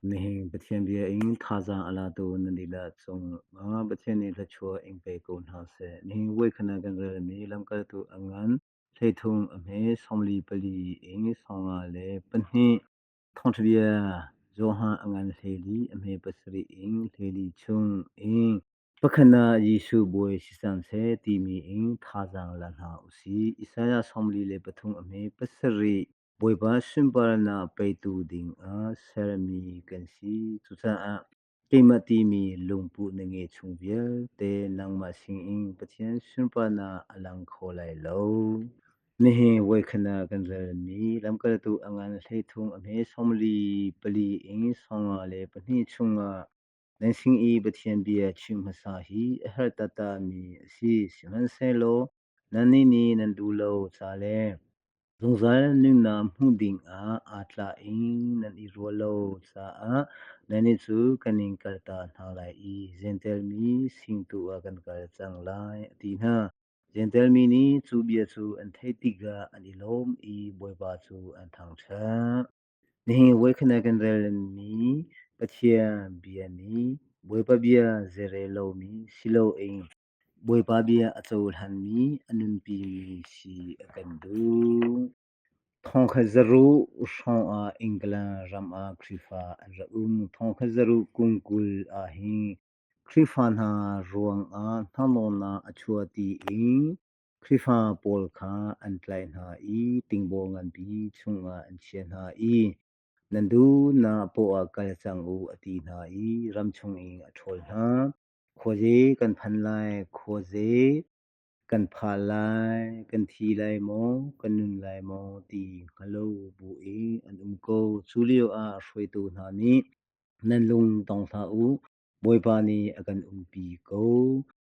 Nihin Pathian bia in thazaang a latu nan dihlak cungah Pathian nih thluachuah in pe ko hna seh. Nihin voikhat ah kan relmi lamkaltu a ngan 13 a hme 44 in 54. Thawngṭha bia Johan a ngan 14 a hme 7 in 14 chung in pakhat ah Jesuh bawi si cang seh timi in thazaang la hna usih. Isaiah 43 a hme 7. Bawipa sunparnak petu dingah sermi kan si. Cucaah keimah timi lungput na ngeih chung vialte nangmah sinin Pathian sunparnak a lang kho lai lo. Nihin voikhat ah kan relmi lamkaltu a ngan 13 a hme 44 in 52 chungah nan sin i Pathian bia chim hmasa hi a herh taktakmi a si. Sihmanhsehlaw nannih nih nan duh lo ca le zungzal nunnak hmuh dingah aa tlak in nan i ruah lo caah nannih cu kan in kaltak hna lai i Jentail mi sin tu ah kan kal cang lai, a ti hna. Jentail mi nih cu bia cu an theih tikah an i lawm i Bawipa cu an thangṭhat. Nihin voikhat ah kan relmi Pathian bia nih Bawipa bia zeirel lomi si loin Bawipa bia a cohlanmi a nunpimi si a kan duh. Thongkhat zaruh hrawng ah England ram ah Khrihfa an rak um. Thongkhat zaruh kum 20 ahhin Khrihfa hna ruangah hnanawnak a chuah tiin Khrihfa pawl kha an tlaih hna i tingbaw nganpi chungah an chiah hna i nan duhnak poah ah kal cang u a ti hna i ramchung in a ṭhawl hna. Khuaze kan phan lai, khuaze kan pha lai, kan thi lai maw, kan nun lai maw ti hngallo buin an um ko. Cu lioah hruaitu hna nih nan lung dong hlah u, Bawipa nih a kan umpi ko.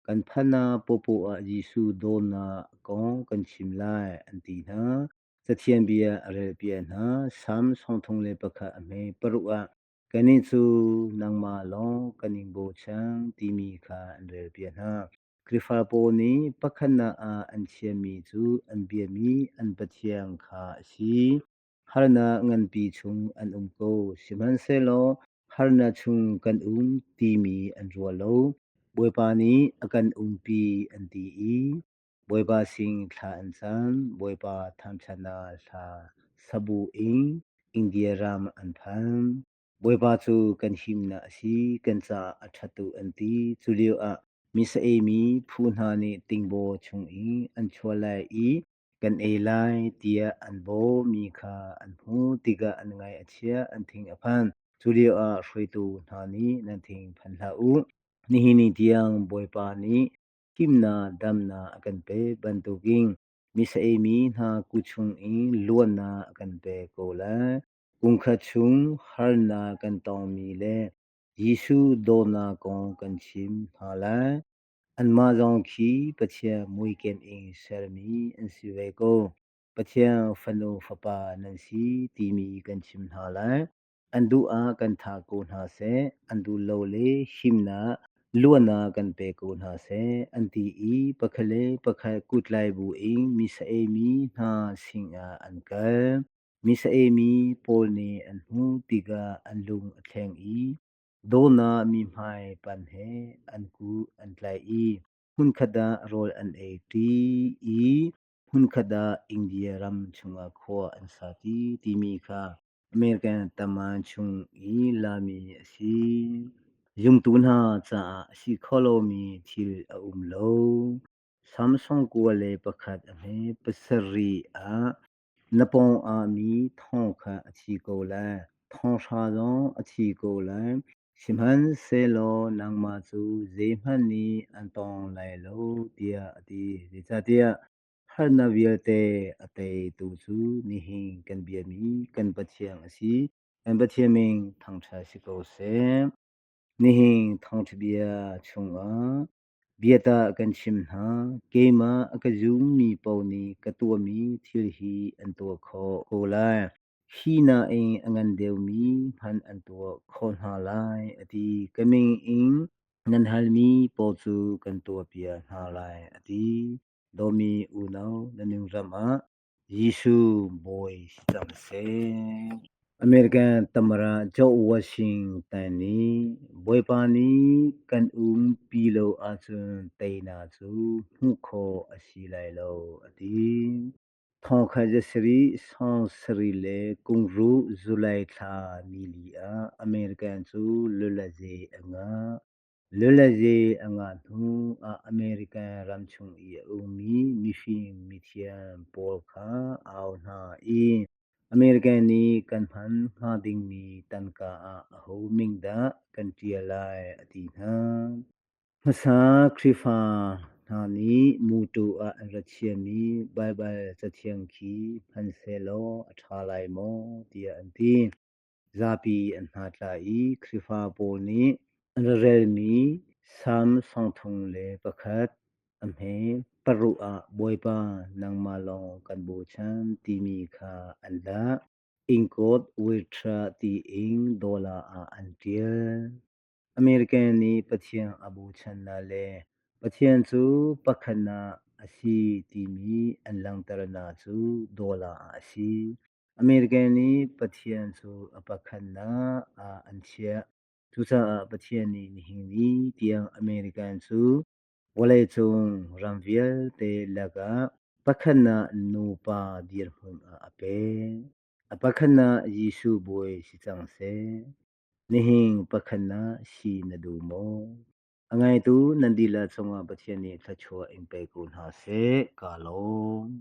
Kan phannak paohpaoh ah Jesuh dawtnak kong kan chim lai, an ti hna. Cathiang bia a relpiak hna. Salm 31 a hme 6 ah Kannih cu nangmah lawng kan in bochan timi kha an relpiak hna. Khrihfa pawl nih pakhatnak ah an chiahmi cu an biami an Pathian kha a si. Harnak nganpi chung an um ko, sihmanhsehlaw harnak chung kan um timi an ruah lo. Bawipa nih a kan umpi an ti i Bawipa sin thla an cam. Bawipa thangṭhatnak hla sabu in India ram an phan. Bawipa cu kan himnak a si, kan caah a ṭha tuk an ti. Cu lioah misa eimi phu hna nih tingbaw chungin an chuah lai i kan ei lai tiah an bawhmi kha an hmuh tikah an ngaih a chia, an thin a phan. Cu lioah hruaitu hna nih nan thin phan hlah u. Nihin ni tiang Bawipa nih himnak damnak a kan pek bantukin misa eimi hna kut chungin luatnak a kan pek ko lai. Kumkhat chung harnak kan tongmi le Jesuh dawtnak kong kan chim hna lai. Anmah zong khi Pathian muikem in sermi an si ve ko. Pathian fanu fapa nan si timi kan chim hna lai. An duh ah kan thah ko hna seh, an duh lo le himnak luatnak kan pe ko hna seh, an ti i pakhat le pakhat kuttlai buin misa eimi hna sinah an kal. Misa eimi pawl nih an hmuh tikah an lung a thleng i dawtnak mihmai pan he an kuh an tlaih i hmunkhat ah rawl an ei ṭi i hmunkhat ah India ram chungah khua an sa ṭi timi kha American taman chung i lami a si. Zumtu hna caah a si kho lomi thil a um lo. Samsung 21 a hme 7 ah na pawngah mi thong kha a thi ko lai, thonghra zong a thi ko lai. Sihmanhsehlaw nangmah cu zeihmanh nih an tawng lai lo, tiah a ti. Zeicahtiah harnak vialte a teitu cu nihin kan biami kan Pathian a si. Kan Pathian min thangṭhat si ko seh. Nihin thawngṭha bia chungah Biatah kan chim hna, keimah a ka zummi paoh nih ka tuahmi thil hi an tuah khawh ko lai. Hi nain a ngan deuhmi hmanh an tuah khawh hna lai, a ti. Ka min in nan halmi paoh cu kan tuahpiak hna lai, a ti. Dawmi unau, na nunram ah Jesuh Bawi si cang seh. American Tamara George Washington nih Bawipa nih kan umpi lo ahcun teinak cu hmuh khawh a si lai lo a ti. Thawngkhat zasarih sawmsarih le kumruk July thla nili ah American cu lulatze a ngah. Lulatze a ngah hnu ah American ramchung i a ummi mifim mithiam pawl kha a au hna i American nih kan hman hnga dingmi tangka ah aho min dah kan ṭial lai a ti hna. Hmasa Khrihfa hna nih mawṭaw ah an ra chiahmi Baibal Cathiang khi hman sehlaw a ṭha lai maw tiah an ti. Zapi an hnatla i Khrihfa pawl nih an ra relmi Salm 31 a hme paruk ah Bawipa nangmah lawng kan bochan timi kha an dah. Ingkawt Witra tiin dollar ah an ṭial. American nih Pathian a bochannak le Pathian cu pakhatnak a si timi an langhternak cu dollar ah a si. American nih Pathian cu a pakhatnak ah an chiah. Cucaah Pathian nih nihin ni tiang American cu vawleicung ram vialte lakah pakhatnak nupa dirhmun ah a pek. A pakhatnak Jesuh bawi si cang seh. Nihin pakhatnak si na duh maw? A ngaitu nan dihlak cungah Pathian nih thluachuah in pe ko hna seh. Kaa lawm.